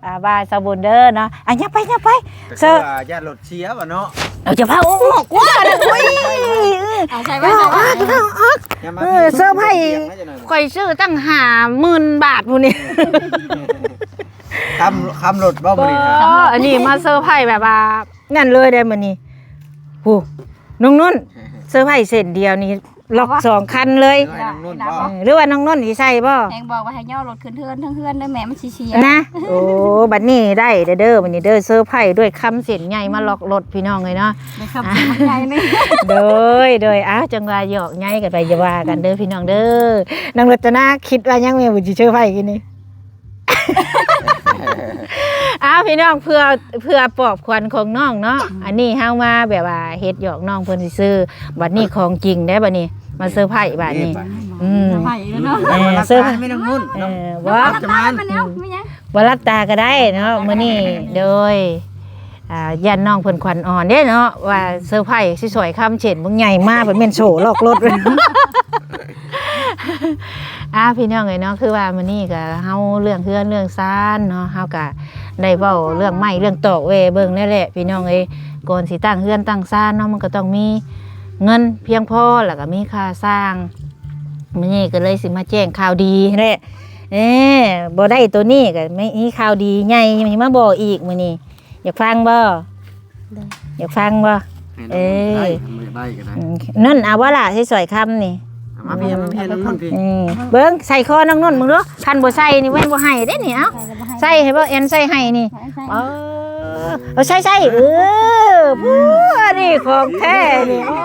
ອ່າ ວ່າສາວບຸນເດີເນາະ. ອ່ະ ຢ່າໄປ ຢ່າໄປ ເຊີ ຢ້ານລົດເສຍວ່າເນາະ. ເອົາ ຈະພາອອກວ່ານະ ໂອ້ຍ ເອົາໃສ່ໄວ້ ເອົາອອກ ເອົາອອກ. ເອີ ເຊີໄພ ຂ້ອຍຊື້ຕັ້ງຫ້າໝື່ນບາດພຸ້ນນີ້. ຄຳ ຄຳລົດບໍ່ມື້ນີ້ນະ? ອໍ ອັນນີ້ມາເຊີໄພແບບວ່ານັ້ນເລີຍເດ້ມື້ນີ້. ໂອ້ ນ້ອງນຸ່ນ ເຊີໄພເສັ້ນດຽວນີ້ ລັອກສອງຄັນເລີຍ. ເອີ ນ້ອງນຸ່ນບໍ່? ເອີ ຫຼືວ່ານ້ອງນຸ່ນຊິໃສ່ບໍ່? ແຮງບອກວ່າໃຫ້ຍໍລົດຂຶ້ນເຮືອນ ເທິງເຮືອນເດີແມ່ ມັນຊິເສຍນະ. ໂອ້ ບັດນີ້ໄດ້ເດີ ບັດນີ້ເດີ ເຊີໄພດ້ວຍຄຳເສັ້ນໃຫຍ່ມາລັອກລົດ ພີ່ນ້ອງເອີຍເນາະ. ໄດ້ຄຳເສັ້ນໃຫຍ່ເລີຍ. ໂດຍ ໂດຍ ອ້າວ ຈັ່ງວ່າຫຍອກໃຍກັນໄປ ຢ່າວ່າກັນເດີ ພີ່ນ້ອງເດີ. ນາງລັດຕະນາຄິດວ່າຫຍັງແມ່ບຸນຊິເຊີໄພກິນນີ້? ອ້າວ ພີ່ນ້ອງ ເພື່ອ ເພື່ອປອບຂວັນຂອງນ້ອງເນາະ. ອືມ ອັນນີ້ເຮົາມາແບບວ່າເຮັດຫຍອກນ້ອງເພິ່ນຊື່ໆ ບັດນີ້ຂອງຈິງເດ້ ບັດນີ້ມາເຊີໄພບັດນີ້. ນີ້ບັດ ອືມ ເຊີໄພເນາະ. ເອີ ເຊີໄພ ແມ່ນ້ອງນຸ່ນ ເອີ ບໍ່ ຈະມາ ມັນແລ້ວ ມີຫຍັງ? ບໍ່ຫຼັບຕາກໍໄດ້ເນາະມື້ນີ້. ໂດຍ ອ່າ ຢ້ານນ້ອງເພິ່ນຂວັນອ່ອນເດ້ເນາະ ວ່າເຊີໄພຊິຊ່ອຍຄຳເຊັ່ນບັກໃຫຍ່ມາ ບັດແມ່ນໂສ້ລັອກລົດ. ອ່າ ພີ່ນ້ອງເອີຍເນາະ ຄືວ່າມື້ນີ້ກໍເຮົາເລື່ອງເຮືອນເລື່ອງຊານເນາະ ເຮົາກໍໄດ້ເວົ້າເລື່ອງໄມ້ເລື່ອງຕອກແວ່ເບິ່ງແລ້ວແຫຼະ ພີ່ນ້ອງເອີຍ. ກ່ອນຊິຕັ້ງເຮືອນຕັ້ງຊານເນາະ ມັນກໍຕ້ອງມີເງິນພຽງພໍ ແລ້ວກໍມີຄ່າສ້າງ. ມື້ນີ້ກໍເລີຍຊິມາແຈ້ງຂ່າວດີແຫຼະ ເອີ ບໍ່ໄດ້ໂຕນີ້ກໍມີ ມີຂ່າວດີໃຫຍ່ຊິມາບອກອີກມື້ນີ້. ຢາກຟັງບໍ່? ໄດ້ ຢາກຟັງບໍ່? ໃຫ້ນ້ອງ ເອີ ໄດ້ ຄັນບໍ່ຢາກໄດ້ກໍໄດ້. ອືມ ນັ້ນເອົາບໍ່ລະ ຊິຊ່ອຍຄຳນີ້ ເອົາມາພີ້ ເອົາມາພີ້ ນ້ອງນຸ່ນພີ້. ອືມ ເບິ່ງໃສ່ຄໍນ້ອງນຸ່ນເບິ່ງດູ ຄັນບໍ່ໃສ່ນີ້ແມ່ນບໍ່ໃຫ້ເດ້ນີ້. ເອົາ ໃສ່ ໃສ່ໃຫ້ບໍ່ແອນໃສ່ໃຫ້ນີ້. ໃສ່ ເອີ ເອົາໃສ່ ໃສ່ ເອີ ຜູ້ອັນນີ້ຂອງແທ້ນີ້. ໂອ້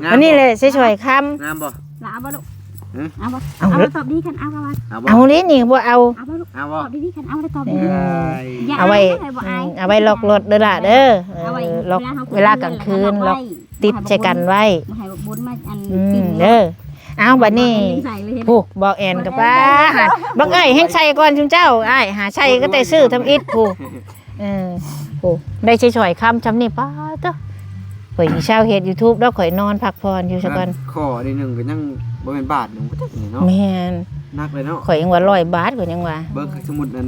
ງາມບໍ່? ອັນນີ້ແຫຼະຊິຊ່ອຍຄຳ. ງາມບໍ່? ລະເອົາບໍ່ລູກ? ຫຶ? ເອົາບໍ່? ເອົາ ເອົາ ຕອບດີຄັນເອົາກໍວ່າ ເອົາບໍ່? ເອົາເດ້ນີ້ ບໍ່ເອົາ ເອົາບໍ່ລູກ? ເອົາບໍ່? ຕອບດີໆ ຄັນເອົາແລ້ວຕອບດີ. ເອີ ຢ່າ ເອົາໄວ້ ອາຍເດີ ບໍ່ອາຍ ອືມ ເອົາໄວ້ລັອກລົດເດີລະເດີ. ເອີ ເອົາໄວ້ ລັອກ ເວລາເຮົາ ເວລາກາງຄືນ ລັອກຕິດໃສ່ກັນໄວ້ ບໍ່ໃຫ້ບັກບຸນມາອັນ ອືມ ກິນເນາະ. ເອີ ເອົາ ບັດນີ້ ເອົາມາໃສ່ເລີຍ ຜູ້ ບໍ່ແອນກໍປ້າ ບັກເອີຍແຮ່ງໃສ່ກ່ອນຊຸມເຈົ້າ ອ້າຍຫາໃສ່ກໍແຕ່ຊື້ທຳອິດຜູ້. ເອີ ໂອ້ ໄດ້ໃຊ້ສອຍຄຳຊ່ຳນີ້ ປາດໂທ້ ຂ້ອຍຊິເຊົາເຮັດ YouTube ດອກ ຂ້ອຍນອນພັກຜ່ອນຢູ່ຊະກ່ອນ. ຂໍອັນນີ້ໜຶ່ງກໍຍັງບໍ່ແມ່ນບາດໜຶ່ງ ບໍ່ຈັກນີ້ເນາະ. ແມ່ນ ໜັກເລີຍເນາະ. ຂ້ອຍຍັງວ່າຮ້ອຍບາດ ຂ້ອຍຍັງວ່າ. ເບິ່ງ ສົມມຸດນະ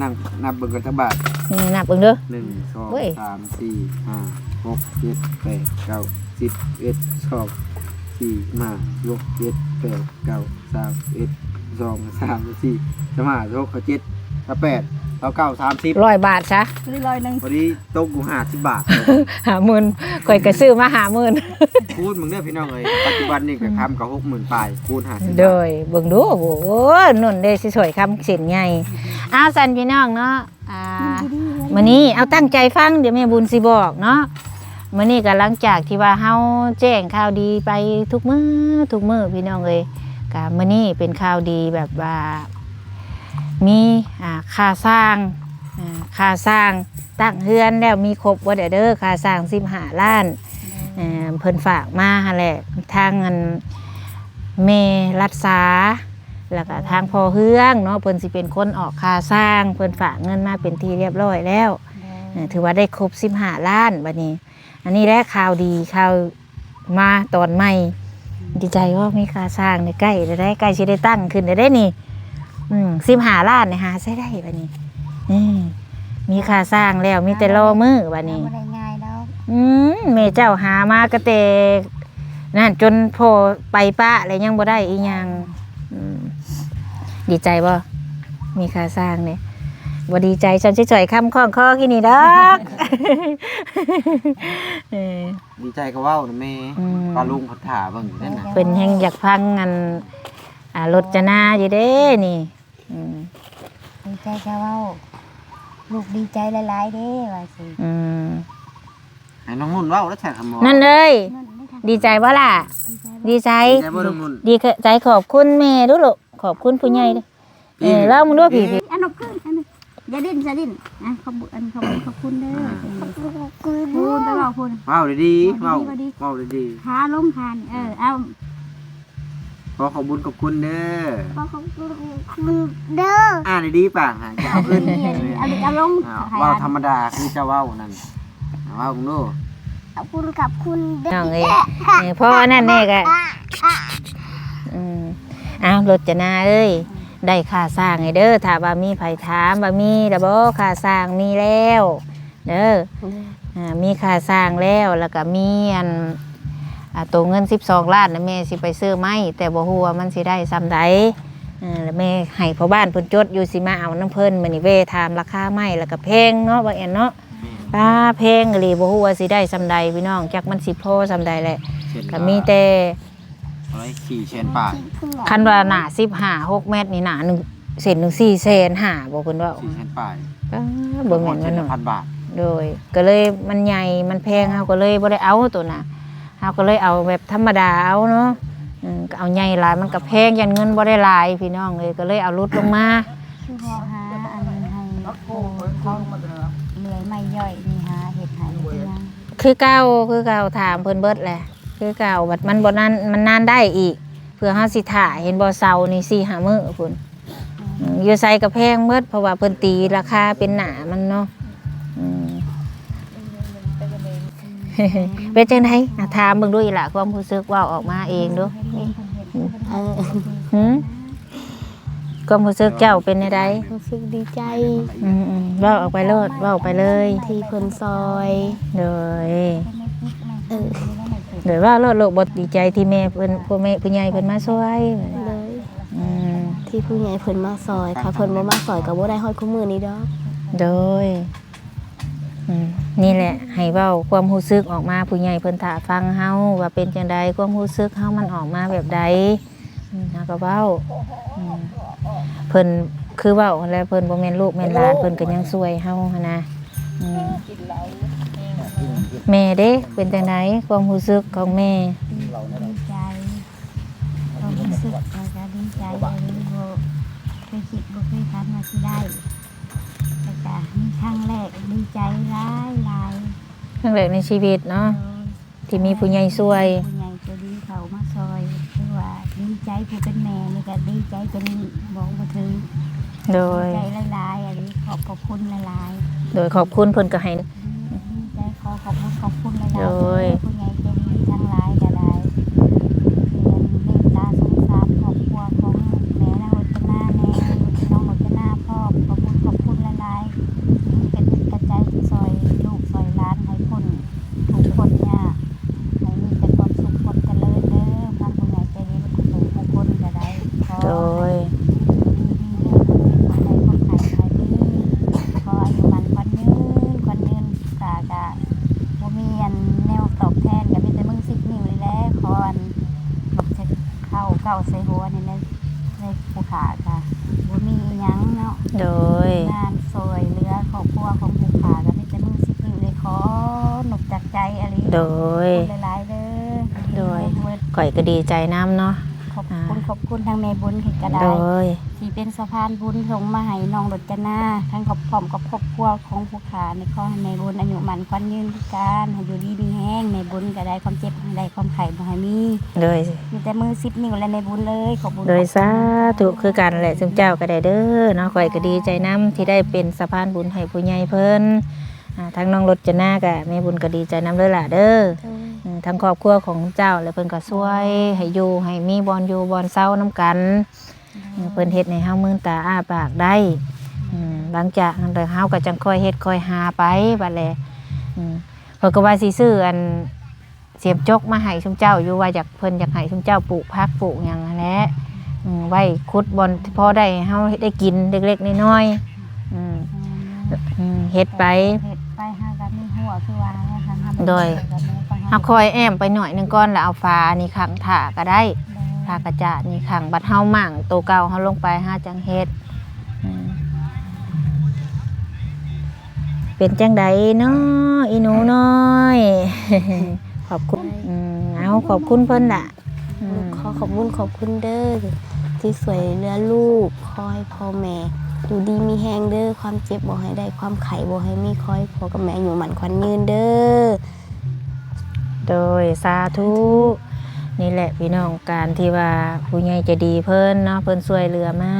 ນັບເບິ່ງກ່ອນຈັກບາດ. ນີ້ນັບເບິ່ງເດີ ໜຶ່ງ ສອງ ໂອ້ຍ ສາມ ສີ່ ຫ້າ ຫົກ ເຈັດ ແປດ ເກົ້າ ສິບ ສິບເອັດ ສິບສອງ ສິບສາມ ສິບສີ່ ສິບຫ້າ ສິບຫົກ ສິບເຈັດ ສິບແປດ ສິບເກົ້າ ສາມສິບເອັດ ສິບສອງ ສິບສາມ ສິບສີ່ ສິບຫ້າ ສິບຫົກ ສິບເຈັດ ສິບແປດ ສິບເກົ້າ ສາມສິບ ຮ້ອຍບາດຊະ ຫຼື ຮ້ອຍໜຶ່ງ ພໍດີຕົກຢູ່ຫ້າສິບບາດ ຫ້າໝື່ນ ຂ້ອຍກໍຊື້ມາຫ້າໝື່ນ. ຄູນເບິ່ງເດີພີ່ນ້ອງເອີຍ ປັດຈຸບັນນີ້ກໍຄຳກໍຫົກໝື່ນປາຍ ຄູນຫ້າສິບບາດ. ໂດຍ ເບິ່ງດູ ໂອ້ ນຸ່ນເດ້ຊິຊ່ອຍຄຳເສັ້ນໃຫຍ່. ອ້າວ ຊັ້ນພີ່ນ້ອງເນາະ ອ່າ ມື້ນີ້ເອົາຕັ້ງໃຈຟັງ ດຽວແມ່ບຸນຊິບອກເນາະ. ມື້ນີ້ກໍຫຼັງຈາກທີ່ວ່າເຮົາແຈ້ງຂ່າວດີໄປທຸກມື້ ທຸກມື້ພີ່ນ້ອງເອີຍ ກະມື້ນີ້ເປັນຂ່າວດີແບບວ່າມີ ອ່າ ຄ່າສ້າງ ອ່າ ຄ່າສ້າງຕັ້ງເຮືອນແລ້ວ ມີຄົບເບິດແລ້ວເດີ ຄ່າສ້າງສິບຫ້າລ້ານ ເອີ ເພິ່ນຝາກມາຫັ້ນແຫຼະ ທາງອັນແມ່ລັດສາ ແລ້ວກະທາງພໍ່ເຮືອງເນາະ ເພິ່ນຊິເປັນຄົນອອກຄ່າສ້າງ ເພິ່ນຝາກເງິນມາເປັນທີ່ຮຽບຮ້ອຍແລ້ວ ເອີ ຖືວ່າໄດ້ຄົບສິບຫ້າລ້ານ. ບັດນີ້ ອັນນີ້ແຫຼະຂ່າວດີ ຂ່າວມາຕອນໃໝ່. ດີໃຈບໍ່ ມີຄ່າສ້າງນີ້ ໃກ້ແລ້ວເດ້ ໃກ້ຊິໄດ້ຕັ້ງຂຶ້ນແລ້ວເດ້ນີ້. ອືມ ສິບຫ້າລ້ານນີ້ຫາໃຊ້ໄດ້ບັດນີ້. ນີ້ ມີຄ່າສ້າງແລ້ວ ມີແຕ່ລໍມື້ບັດນີ້. ບໍ່ໄດ້ງ່າຍດອກ. ອືມ ແມ່ເຈົ້າຫາມາກໍແຕ່ນັ້ນ ຈົນພໍ່ໄປປະແລ້ວ ຍັງບໍ່ໄດ້ອີ່ຫຍັງ. ອືມ ດີໃຈບໍ່ ມີຄ່າສ້າງນີ້? ບໍ່ດີໃຈ ສ່ຳຊິຊ່ອຍຄຳຄ້ອງຄໍຂີ້ນີ້ດອກ. ເອີ ດີໃຈກໍເວົ້ານະແມ່. ອືມ ປ້າລຸງເພິ່ນຖ້າເບິ່ງຢູ່ນັ້ນນະ ເພິ່ນແຮ່ງຢາກຟັງອັນ ອ່າ ລົດຈະນາຢູ່ເດ້ນີ້. ອືມ ດີໃຈກໍເວົ້າ ລູກດີໃຈຫຼາຍໆເດ້ວ່າຊີ້. ອືມ ໃຫ້ນ້ອງນຸ່ນເວົ້າແລ້ວ ໃຊ້ຄຳວ່າ ນັ້ນເລີຍ. ນຸ່ນ ດີໃຈບໍ່ລະ? ດີໃຈບໍ່? ດີໃຈ ດີໃຈບໍ່ນ້ອງນຸ່ນ? ດີໃຈ ຂອບຄຸນແມ່ດູລູກ ຂອບຄຸນຜູ້ໃຫຍ່ເດີ. ເອີ ລອງເບິ່ງດູພີ້ ພີ້ ອັນນັ້ນຄື ອັນນັ້ນ ຢ່າດີ້ນ ຢ່າດີ້ນ ອ່ະ ຂອບ ອັນ ຂອບ ຂອບຄຸນເດີ. ອ່າ ພຸ້ນ ໄປເວົ້າພຸ້ນ ເວົ້າດີໆ ເວົ້າດີໆ ເວົ້າດີໆ ເວົ້າດີໆ ຂາລົງຂານີ້ ເອີ ເອົາ ຂໍຂອບບຸນຂອບຄຸນເດີ ຂໍຂອບຄຸນເດີ. ອ່ານດີໆ ປາກຫາ ຈະເອົາຂຶ້ນ ເອົາ ເອົາລົງ ອ່າ ເວົ້າທຳມະດາຄືເຈົ້າເວົ້ານັ້ນ ເວົ້າເບິ່ງດູ. ຂອບຄຸນ ຂອບຄຸນເດີ ນ້ອງເອີຍ. ເອີ ພໍອັນນັ້ນແນ່ກະ ອືມ ອ້າວ ລົດຈະນາເອີຍ ໄດ້ຄ່າສ້າງໃຫ້ເດີ ຖ້າວ່າມີໃຜຖາມວ່າມີແລ້ວບໍ່ ຄ່າສ້າງມີແລ້ວເດີ. ອືມ ອ່າ ມີຄ່າສ້າງແລ້ວ ແລ້ວກະມີອັນ ອ່າ ໂຕເງິນສິບສອງລ້ານນະ ແມ່ຊິໄປຊື້ໄມ້ ແຕ່ບໍ່ຮູ້ວ່າມັນຊິໄດ້ຊ່ຳໃດ. ເອີ ແລ້ວແມ່ໃຫ້ພໍ່ບ້ານເພິ່ນຈົດຢູ່ ຊິມາເອົານຳເພິ່ນ. ມື້ນີ້ແວ່ຖາມລາຄາໄມ້ ແລ້ວກະແພງເນາະ ບໍ່ແອນເນາະ. ປາ ແພງອີ່ຫຼີ ບໍ່ຮູ້ວ່າຊິໄດ້ຊ່ຳໃດພີ່ນ້ອງ ຈັກມັນຊິພໍຊ່ຳໃດແຫຼະ. ກໍມີແຕ່ ເທົ່າໃດ ສີ່ແສນປາຍ ຄັນວ່າໜ້າສິບຫ້າ ຫົກແມັດນີ້ ໜ້າໜຶ່ງ ເສັ້ນໜຶ່ງສີ່ແສນຫ້າບໍ່ ເພິ່ນເວົ້າ ສີ່ແສນປາຍ ປາ ບໍ່ແມ່ນວ່າໜ້ອຍ ພັນບາດ. ໂດຍ ກໍເລີຍມັນໃຫຍ່ມັນແພງ ເຮົາກໍເລີຍບໍ່ໄດ້ເອົາໂຕນະ ເຮົາກໍເລີຍເອົາແບບທຳມະດາເອົາເນາະ. ອືມ ກໍເອົາໃຫຍ່ຫຼາຍມັນກໍແພງ ຢ້ານເງິນບໍ່ໄດ້ຫຼາຍພີ່ນ້ອງເອີຍ ກໍເລີຍເອົາຫຼຸດລົງມາ. ຄືບໍ່ຫາອັນໃຫ້ຜູ້ເຂົາເລື່ອຍໄມ້ຍ່ອຍນີ້ ຫາເຮັດໃຫ້ເຮັດຫຍັງ? ຄືເກົ່າ ຄືເກົ່າ ຖາມເພິ່ນເບິດແຫຼະ ຄືເກົ່າ. ບັດມັນບໍ່ນານ ມັນນານໄດ້ອີກ ເພື່ອເຮົາຊິຖ້າ ເຫັນບໍ່ ເສົານີ້ສີ່ຫ້າມື້ພຸ້ນ. ອື ຢູ່ໃສກໍແພງໝົດ ເພາະວ່າເພິ່ນຕີລາຄາເປັນໜ້າມັນເນາະ. ອືມ ເປັນຈັ່ງໃດ? ອ່ະ ຖາມເບິ່ງດູອີ່ຫຼ້າ ຄວາມຮູ້ສຶກ ເວົ້າອອກມາເອງດູ. ເອີ ຫື? ຄວາມຮູ້ສຶກເຈົ້າເປັນແນວໃດ? ຮູ້ສຶກດີໃຈ. ອືມໆ ເວົ້າອອກໄປໂລດ ເວົ້າໄປເລີຍ. ທີ່ເພິ່ນຊ່ອຍ. ໂດຍ ເອີ ໂດຍ ເວົ້າໂລດລູກ. ບໍ່ ດີໃຈທີ່ແມ່ເພິ່ນ ຜູ້ແມ່ ຜູ້ໃຫຍ່ເພິ່ນມາຊ່ອຍ. ໂດຍ ອືມ ທີ່ຜູ້ໃຫຍ່ເພິ່ນມາຊ່ອຍ. ຖ້າເພິ່ນບໍ່ມາຊ່ອຍກໍບໍ່ໄດ້ຮອດຄູ່ມື້ນີ້ດອກ. ໂດຍ ອືມ ນີ້ແຫຼະ ໃຫ້ເວົ້າຄວາມຮູ້ສຶກອອກມາ ຜູ້ໃຫຍ່ເພິ່ນຖ້າຟັງເຮົາວ່າເປັນຈັ່ງໃດ ຄວາມຮູ້ສຶກເຮົາມັນອອກມາແບບໃດ. ອືມ ເຮົາກໍເວົ້າ ອືມ ເພິ່ນຄືເວົ້າຫັ້ນແຫຼະ ເພິ່ນບໍ່ແມ່ນລູກແມ່ນຫຼານ ເພິ່ນກໍຍັງຊ່ວຍເຮົາຫັ້ນນະ. ອືມ ແມ່ເດ້ ເປັນຈັ່ງໃດຄວາມຮູ້ສຶກຂອງແມ່? ດີໃຈ ຄວາມຮູ້ສຶກຂ້ອຍກໍດີໃຈ ບໍ່ເຄີຍຄິດ ບໍ່ເຄີຍຝັນວ່າຊິໄດ້ ແລ້ວກໍມີຄັ້ງແລກ ດີໃຈຫຼາຍໆ. ຄັ້ງແລກໃນຊີວິດເນາະ. ໂດຍ ທີ່ມີຜູ້ໃຫຍ່ຊ່ວຍ ຜູ້ໃຫຍ່ໃຈດີເຂົ້າມາຊ່ອຍ ຄືວ່າດີໃຈ ຜູ້ເປັນແມ່ນີ້ກໍດີໃຈຈົນບອກບໍ່ຖືກ. ໂດຍ ດີໃຈຫຼາຍໆ ອັນນີ້ ຂອບ ຂອບຄຸນຫຼາຍໆ. ໂດຍ ຂອບຄຸນເພິ່ນກໍໃຫ້ ດີໃຈ ຂໍຂອບບຸນຂອບຄຸນຫຼາຍໆ. ໂດຍ ເດີ ຜູ້ໃຫຍ່ໃຈດີທັງຫຼາຍກໍໄດ້ ທີ່ເມດຕາສົງສານຄອບຄົວຂອງແມ່ນາງລົດຈະນາແດ່ ນ້ອງລົດຈະນາພ້ອມ ຂອບບຸນຂອບຄຸນຫຼາຍໆ ທີ່ມີກະຈິດກະໃຈທີ່ຊ່ອຍລູກຊ່ອຍຫຼານໃຫ້ພົ້ນ ທຸກຄົນຍາກ ໃຫ້ມີແຕ່ຄວາມສຸກຄວາມຈະເລີນເດີ ທາງຜູ້ໃຫຍ່ໃຈດີທຸກຜູ້ທຸກຄົນກໍໄດ້ ຂໍ ໂດຍ ໃຫ້ຢູ່ດີມີແຮງ ຄວາມເຈັບບໍ່ໄດ້ ຄວາມໄຂ້ບໍ່ໄດ້ມີ ຂໍອາຍຸໝັ້ນຂວັນຍືນ ຂວັນຍືນ ກະ ກະບໍ່ມີອັນແນວຕອບແທນ ກະມີແຕ່ມືສິບນິ້ວນີ້ແຫຼະ ຂໍອັນ ເຂົ້າເກົ້າໃສ່ຫົວນີ້ແຫຼະ. ໃນຜູ້ຂ້າກະບໍ່ມີອີ່ຫຍັງເນາະ ໂດຍ ງານຊ່ວຍເຫຼືອຄອບຄົວຂອງຜູ້ຂ້າກະມີແຕ່ມືສິບນິ້ວເລີຍ ຂໍນົບຈາກໃຈອີ່ຫຼີ ໂດຍ ຂອບຄຸນຫຼາຍໆເດີ ໂດຍ ຂ້ອຍກໍດີໃຈນຳເນາະ ຂອບຄຸນ ອ່າ ຂອບຄຸນທາງແມ່ບຸນເພິ່ນກໍໄດ້ ໂດຍ ທີ່ເປັນສະພານບຸນສົ່ງມາໃຫ້ນ້ອງລົດຈະນາ ທັງກັບ ພ້ອມກັບຄອບຄົວຂອງຜູ້ຂ້ານີ້ ຂໍໃຫ້ແມ່ບຸນອາຍຸໝັ້ນຂວັນຍືນຄືກັນ ໃຫ້ຢູ່ດີມີແຮງ ແມ່ບຸນກໍໄດ້ ຄວາມເຈັບໃຫ້ໄດ້ ຄວາມໄຂ້ບໍ່ໃຫ້ມີ ໂດຍ ມີແຕ່ມືສິບນິ້ວແຫຼະແມ່ບຸນເອີຍ ຂອບບຸນ ໂດຍ ຂອບຄຸນ ສາທຸ ຄືກັນແຫຼະ ຊຸມເຈົ້າກໍໄດ້ເດີເນາະ ຂ້ອຍກໍດີໃຈນຳທີ່ໄດ້ເປັນສະພານບຸນໃຫ້ຜູ້ໃຫຍ່ເພິ່ນ ອ່າ ທາງນ້ອງລົດຈະນາກໍແມ່ບຸນກໍດີໃຈນຳເດີຫຼ້າເດີ ໂດຍ ອືມ ທາງຄອບຄົວຂອງເຈົ້າ ແລະ ເພິ່ນກໍຊ່ວຍ ໂດຍ ໃຫ້ຢູ່ໃຫ້ມີບ່ອນຢູ່ບ່ອນເຊົານຳກັນ ໂດຍ ເພິ່ນເຮັດໃຫ້ເຮົາມືນຕາອ້າປາກໄດ້ ອືມ ຫຼັງຈາກນັ້ນແລ້ວເຮົາກໍຈັ່ງຄ່ອຍເຮັດຄ່ອຍຫາໄປ ບາດແລະ ອືມ ຂ້ອຍກໍວ່າຊິຊື້ອັນ ສຽມຈົກມາໃຫ້ຊຸມເຈົ້າຢູ່ ວ່າຢາກ ເພິ່ນຢາກໃຫ້ຊຸມເຈົ້າປູກຜັກປູກຫຍັງຫັ້ນແຫຼະ ອືມ ໄວ້ຂຸດບ່ອນພໍໄດ້ ເຮົາໄດ້ກິນເລັກໆນ້ອຍໆ ອືມ ອືມ ເຮັດໄປ ເຮັດໄປ ເຮົາກໍມີຫົວຄືວ່າແຫຼະ ໂດຍ ເຮົາຄ່ອຍແອ້ມໄປໜ້ອຍໜຶ່ງກ່ອນ ແລ້ວເອົາຝານີ້ຂັງຖ້າກໍໄດ້ ໂດຍ ຝາກະຈາດນີ້ຂັງ ບັດເຮົາມ້າງໂຕເກົ່າເຮົາລົງໄປ ເຮົາຈັ່ງເຮັດ ອືມ ເປັນຈັ່ງໃດເນາະ ອີ່ໜູນ້ອຍ? ຂອບຄຸນ ອືມ ເອົາ ຂອບຄຸນເພິ່ນລະ ອືມ ຂໍຂອບບຸນຂອບຄຸນເດີ ທີ່ຊ່ວຍເຫຼືອລູກ ຂໍໃຫ້ພໍ່ແມ່ຢູ່ດີມີແຮງເດີ ຄວາມເຈັບບໍ່ໃຫ້ໄດ້ ຄວາມໄຂ້ບໍ່ໃຫ້ມີ ຂໍໃຫ້ພໍ່ກັບແມ່ອາຍຸໝັ້ນຂວັນຍືນເດີ. ໂດຍ ສາທຸ ນີ້ແຫຼະພີ່ນ້ອງ ການທີ່ວ່າຜູ້ໃຫຍ່ໃຈດີເພິ່ນເນາະ ເພິ່ນຊ່ວຍເຫຼືອມາ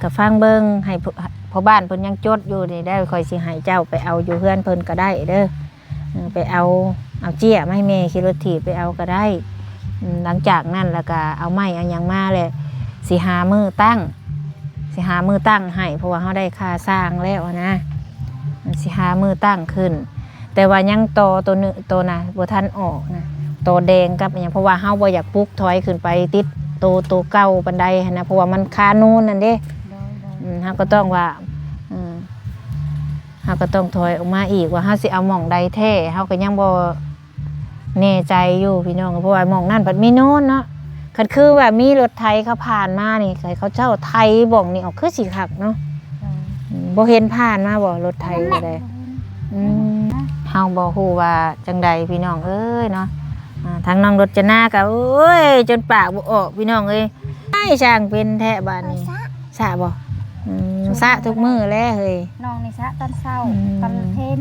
ກໍຟັງເບິ່ງ ໃຫ້ພໍ່ ພໍ່ບ້ານເພິ່ນຍັງຈົດຢູ່ນີ້ໄດ້ ຂ້ອຍຊິໃຫ້ເຈົ້າໄປເອົາຢູ່ເຮືອນເພິ່ນກໍໄດ້ເດີ ເອີ ໄປເອົາ ເອົາເຈ້ຍມາໃຫ້ແມ່ ຂີ່ລົດຖີບໄປເອົາກໍໄດ້ ອືມ ຫຼັງຈາກນັ້ນແລ້ວກໍເອົາໄມ້ເອົາຫຍັງມາແຫຼະ ຊິຫາມື້ຕັ້ງ ຊິຫາມື້ຕັ້ງໃຫ້ ເພາະວ່າເຮົາໄດ້ຄ່າຊ່າງແລ້ວນະ ຊິຫາມື້ຕັ້ງຂຶ້ນ ແຕ່ວ່າຍັງຕໍໂຕໜຶ່ງ ໂຕນະ ບໍ່ທັນອອກນະ ຕໍແດງກັບຫຍັງ ເພາະວ່າເຮົາບໍ່ຢາກປຸກຖອຍຂຶ້ນໄປຕິດໂຕ ໂຕເກົ່າປານໃດຫັ້ນນະ ເພາະວ່າມັນຄານູນນັ້ນເດ້ ໂດຍ ໂດຍ ອືມ ເຮົາກໍຕ້ອງວ່າ ເອີ ເຮົາກໍຕ້ອງຖອຍອອກມາອີກ ວ່າເຮົາຊິເອົາໝ່ອງໃດແທ້ ເຮົາກໍຍັງບໍ່ແນ່ໃຈຢູ່ພີ່ນ້ອງ ເພາະວ່າໝ່ອງນັ້ນພັດມີນູນເນາະ ຄັນຄືວ່າມີລົດໄຖເຂົາຜ່ານມານີ້ ໃຫ້ເຂົາເຈົ້າໄຖບ່ອງນີ້ອອກ ຄືຊິຄັກເນາະ ໂດຍ ອືມ ບໍ່ເຫັນຜ່ານມາບໍ່ ລົດໄຖກໍໄດ້ ອືມ ເຮົາບໍ່ຮູ້ວ່າຈັ່ງໃດພີ່ນ້ອງເອີຍເນາະ ອ່າ ທາງນ້ອງລົດຈະນາກໍ ໂອ້ຍ ຈົນປາກບໍ່ອອກພີ່ນ້ອງເອີຍ ອ້າຍ ຊ່າງເປັນແທ້ບາດນີ້ ສະບໍ່? ອືມ ສະທຸກມື້ແຫຼະເຮີ້ຍ ນ້ອງນີ້ສະຕອນເຊົ້າ ອືມ ຕອນເພນ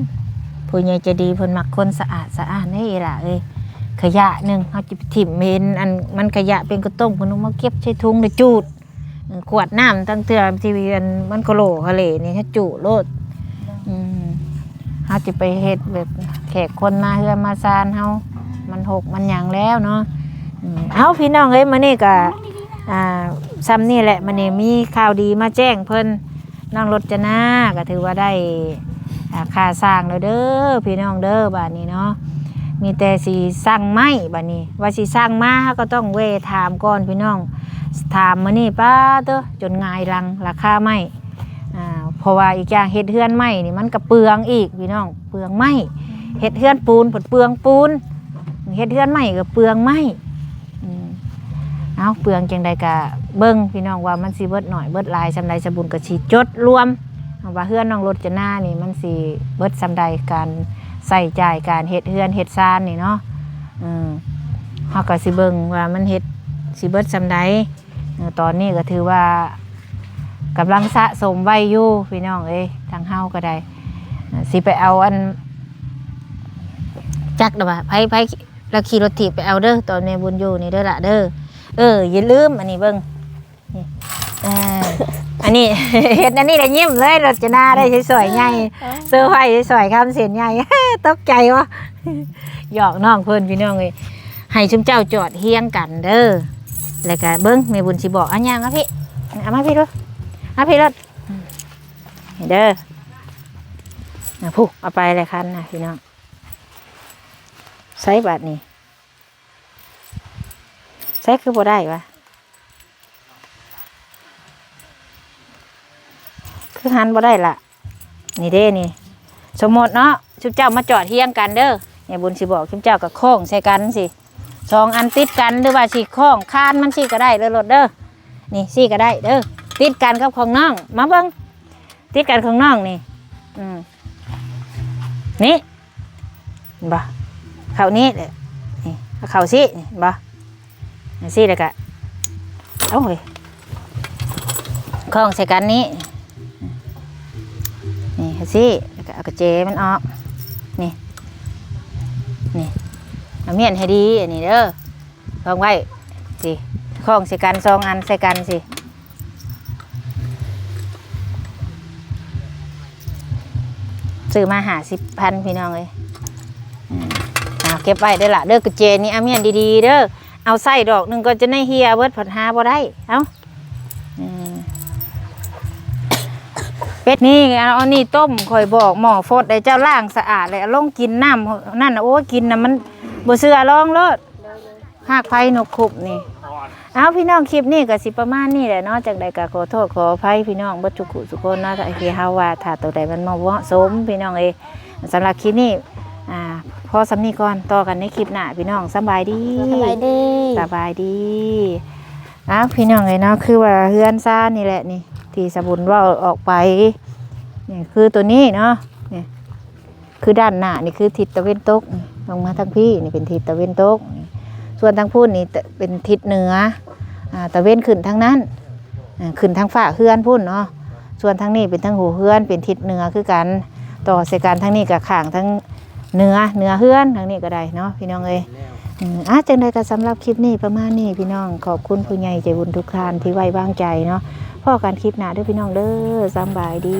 ຜູ້ໃຫຍ່ໃຈດີເພິ່ນມັກຄົນສະອາດສະອ້ານເດ້ອີ່ຫຼ້າເອີຍ ຂະຫຍະໜຶ່ງເຮົາຈະໄປຖິ້ມເຫັນອັນມັນຂະຫຍະເປັນກະຕົ້ງ ເພິ່ນເອົາມາເກັບໃສ່ຖົງແລ້ວຈູດ ເອີ ຂວດນ້ຳ ຕັ້ງເທື່ອທີ່ອັນມັນໂຄໂລຄາເລນີ້ ໃຫ້ຈຸໂລດ. ອືມ ເຮົາຈະໄປເຮັດແບບແຂກຄົນມາເຮືອນມາຊານເຮົາ ມັນຮົກມັນຫຍັງແລ້ວເນາະ. ອືມ ເອົ້າ ພີ່ນ້ອງເອີຍ ມື້ນີ້ກະ ອ່າ ຊ່ຳນີ້ແຫຼະ. ມື້ນີ້ມີຂ່າວດີມາແຈ້ງເພິ່ນ ນ້ອງລົດຈະນາກະຖືວ່າໄດ້ ອ່າ ຄ່າສ້າງແລ້ວເດີພີ່ນ້ອງເດີ. ບາດນີ້ເນາະ ມີແຕ່ຊິສັ່ງໄມ້ ບາດນີ້ວ່າຊິສັ່ງມາ ເຮົາກໍຕ້ອງແວ່ຖາມກ່ອນພີ່ນ້ອງ. ຖາມມື້ນີ້ ປາດໂທ້ ຈົນຫງາຍຫຼັງລາຄາໄມ້. ອ່າ ເພາະວ່າອີກຢ່າງເຮັດເຮືອນໄມ້ນີ້ມັນກໍເປືອງອີກພີ່ນ້ອງ ເປືອງໄມ້. ເຮັດເຮືອນປູນເພິ່ນເປືອງປູນ ເຮັດເຮືອນໄມ້ກໍເປືອງໄມ້. ອືມ ເອົາ ເປືອງຈັ່ງໃດກະເບິ່ງພີ່ນ້ອງວ່າມັນຊິເບິດໜ້ອຍເບິດຫຼາຍສ່ຳໃດ. ສະບຸນກໍຊິຈົດລວມວ່າເຮືອນນ້ອງລົດຈະນານີ້ມັນຊິເບິດສ່ຳໃດ ການໃຊ້ຈ່າຍການເຮັດເຮືອນເຮັດຊານນີ້ເນາະ. ເອີ ເຮົາກໍຊິເບິ່ງວ່າມັນເຮັດຊິເບິດສ່ຳໃດ. ເອີ ຕອນນີ້ກໍຖືວ່າກຳລັງສະສົມໄວ້ຢູ່ພີ່ນ້ອງເອີຍ. ທາງເຮົາກໍໄດ້ ເອີ ຊິໄປເອົາອັນ ຈັກລະວ່າ ໃຜ ໃຜ ລະຂີ່ລົດຖີບໄປເອົາເດີ ຕອນແມ່ບຸນຢູ່ນີ້ເດີລະເດີ. ເອີ ຢ່າລືມອັນນີ້ເບິ່ງ ນີ້ ເອີ ອັນນີ້ ເຮັດອັນນີ້ລະຍິ້ມເລີຍ ລົດຈະນາໄດ້ຊ່ອຍໃຫຍ່ ເຊີໄພຊ່ອຍຄຳເສັ້ນໃຫຍ່ ຕົກໃຈບໍ່? ຫຍອກນ້ອງເພິ່ນພີ່ນ້ອງເອີຍ. ໃຫ້ຊຸມເຈົ້າຈອດຮຽງກັນເດີ ແລ້ວກະເບິ່ງແມ່ບຸນຊິບອກ. ເອົາຍ່າງມາພີ້ ເອົາມາພີ້ດູ ມາພີ້ໂລດ ນີ້ເດີ. ອາ ຜູ້ ເອົາໄປແລ້ວຄັນນະພີ່ນ້ອງ. ໃສບາດນີ້ ໃສຄືບໍ່ໄດ້ວະ ຄືຫັນບໍ່ໄດ້ລະ. ນີ້ເດ້ນີ້ ສົມມຸດເນາະ ຊຸມເຈົ້າມາຈອດຮຽງກັນເດີ. ແມ່ບຸນຊິບອກ ຊຸມເຈົ້າກໍຄ້ອງໃສ່ກັນຊີ້ ສອງອັນຕິດກັນ ຫຼືວ່າຊິຄ້ອງຄານມັນຊີ້ກໍໄດ້ເລີຍໂລດເດີ. ນີ້ຊີ້ກໍໄດ້ເດີ ຕິດກັນກັບຂອງນ້ອງ ມາເບິ່ງ ຕິດກັນຂອງນ້ອງນີ້ ອືມ ນີ້ ເຫັນບໍ່? ເຂົ້ານີ້ແຫຼະ ນີ້ ເຂົ້າຊີ້ ນີ້ ເຫັນບໍ່? ຊີ້ ແລ້ວກະ ໂອ້ຍ ຄ້ອງໃສ່ກັນນີ້ ນີ້ ຊີ້ ແລ້ວກະເອົາກະແຈມັນອອກ ນີ້ ນີ້ ເອົາມ້ຽນໃຫ້ດີ ອັນນີ້ເດີ. ຄອງໄວ້ຊີ້ ຄອງໃສ່ກັນ ສອງອັນໃສ່ກັນຊີ້. ຊື້ມາຫ້າສິບພັນພີ່ນ້ອງເອີຍ. ອືມ ເອົາເກັບໄວ້ເດີລະເດີ ກະແຈນີ້ ເອົາມ້ຽນດີໆເດີ. ເອົາໃສ່ດອກໜຶ່ງກໍຈະໄດ້ເຫ່ຍເບິດ ພັດຫາບໍ່ໄດ້. ເອົາ ອືມ ເປັດນີ້ ເອົາອັນນີ້ຕົ້ມ ຂ້ອຍບອກໝໍ້ຟົດໃຫ້ເຈົ້າລ້າງສະອາດ ແລ້ວເອົາລົງກິນນ້ຳນັ້ນນະ. ໂອ້ຍ ກິນນະ ມັນບໍ່ເຊື່ອ ລອງໂລດ. ຮາກໄຜ່ນົກຄຸບນີ້. ເອົາ ພີ່ນ້ອງ ຄລິບນີ້ກໍຊິປະມານນີ້ແຫຼະເນາະ. ຈັ່ງໃດກໍຂໍໂທດຂໍອະໄພພີ່ນ້ອງເບິດທຸກຜູ້ທຸກຄົນເນາະ ທີ່ເຮົາວ່າຖ້າໂຕໃດມັນບໍ່ເໝາະສົມ ພີ່ນ້ອງເອີຍ. ສຳລັບຄລິບນີ້ ອ່າ ພໍສ່ຳນີ້ກ່ອນ ຕໍ່ກັນໃນຄລິບໜ້າ ພີ່ນ້ອງ. ສຳບາຍດີ ສະບາຍດີ ສະບາຍດີ. ເອົາ ພີ່ນ້ອງເອີຍເນາະ ຄືວ່າເຮືອນຊານນີ້ແຫຼະນີ້ ທີ່ສະບຸນເວົ້າອອກໄປ ນີ້ຄືໂຕນີ້ເນາະ ນີ້ ຄືດ້ານໜ້ານີ້ຄືທິດຕາເວັນຕົກ ລົງມາທາງພີ້ນີ້ເປັນທິດຕາເວັນຕົກ. ສ່ວນທາງພຸ້ນນີ້ເປັນທິດເໜືອ ອ່າ ຕາເວັນຂຶ້ນທາງນັ້ນ ອ່າ ຂຶ້ນທາງຝາເຮືອນພຸ້ນເນາະ. ສ່ວນທາງນີ້ເປັນທາງຫົວເຮືອນ ເປັນທິດເໜືອຄືກັນ ຕໍ່ໃສ່ກັນ. ທາງນີ້ກໍຂ້າງທາງເໜືອ ເໜືອເຮືອນ ທາງນີ້ກໍໄດ້ເນາະ ພີ່ນ້ອງເອີຍ. ອືມ ອ່າ ຈັ່ງໃດກໍສຳລັບຄລິບນີ້ປະມານນີ້ ພີ່ນ້ອງ. ຂອບຄຸນຜູ້ໃຫຍ່ໃຈບຸນທຸກທ່ານທີ່ໄວ້ວາງໃຈເນາະ. ພໍ້ກັນຄລິບໜ້າເດີ ພີ່ນ້ອງເດີ. ສຳບາຍດີ.